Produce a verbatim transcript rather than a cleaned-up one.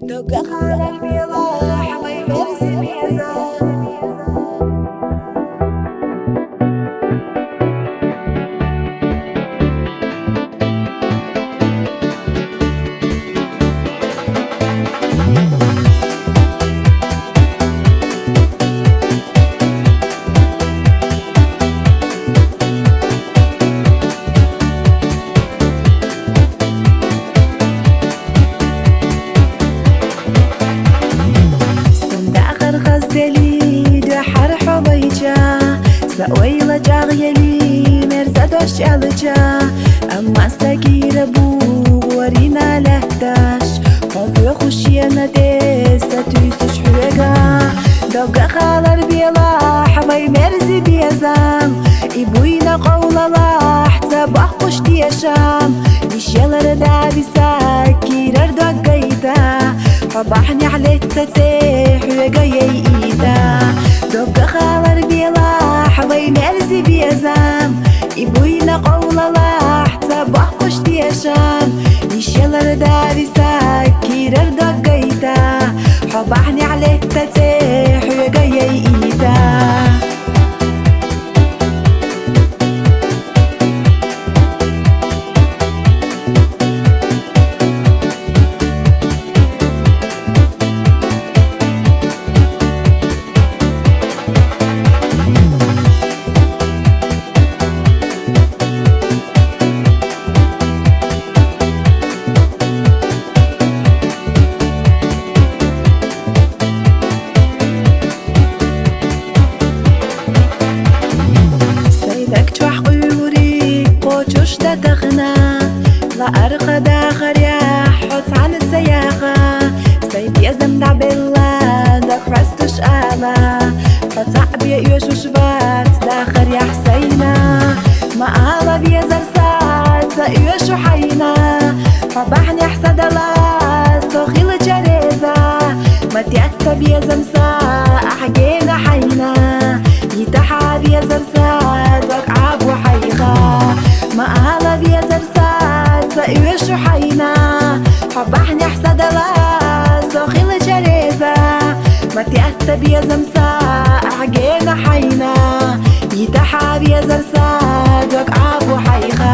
Дог халар белахь вай мерзи безам. Сандахар хазделли духьар хьо вайча, са ойла чӀагъ яли мерза дош чӀалча, амма са кира бугъури налатдаш, хьо вехушена деза туьсуш хьуьга. Дог халар белахь вай мерзи безам, и буйна къовлалахь ца бахъуш дешам, дишелар дависа кирар дог гайта, хьо бахьнехь летта цӀе хьуьга яйита. Дог халар белахь вай мерзи безам, и буйна къовлалахь ца бахъуш дешам, дишелар дависа кирар дог гайта, хьо бахьнехь летта цӀе хьуьга яйита. Сай даг чохь къуьлури кхочуш датахана, ла аркъа дахарехь хьо цхьаьна ца яха. Сай безам дӀабелла даг хьоьстуш ала, хьо цхьаъ бен оьшуш вац дахарехь сайна. Ма ала везар саца оьшу хьайна, хьо бахьнехь са дала со хилча реза. Ма тетта безам са ахь гена хьайна, йитахьа везар са дог Ӏабу хьайха. Ма ала везар саца оьшу хьайна, хьо бахьнехь са дала со хилча реза. Ма тетта безам са ахь гена хьайна, йитахьа везар са дог Ӏабу хьайха.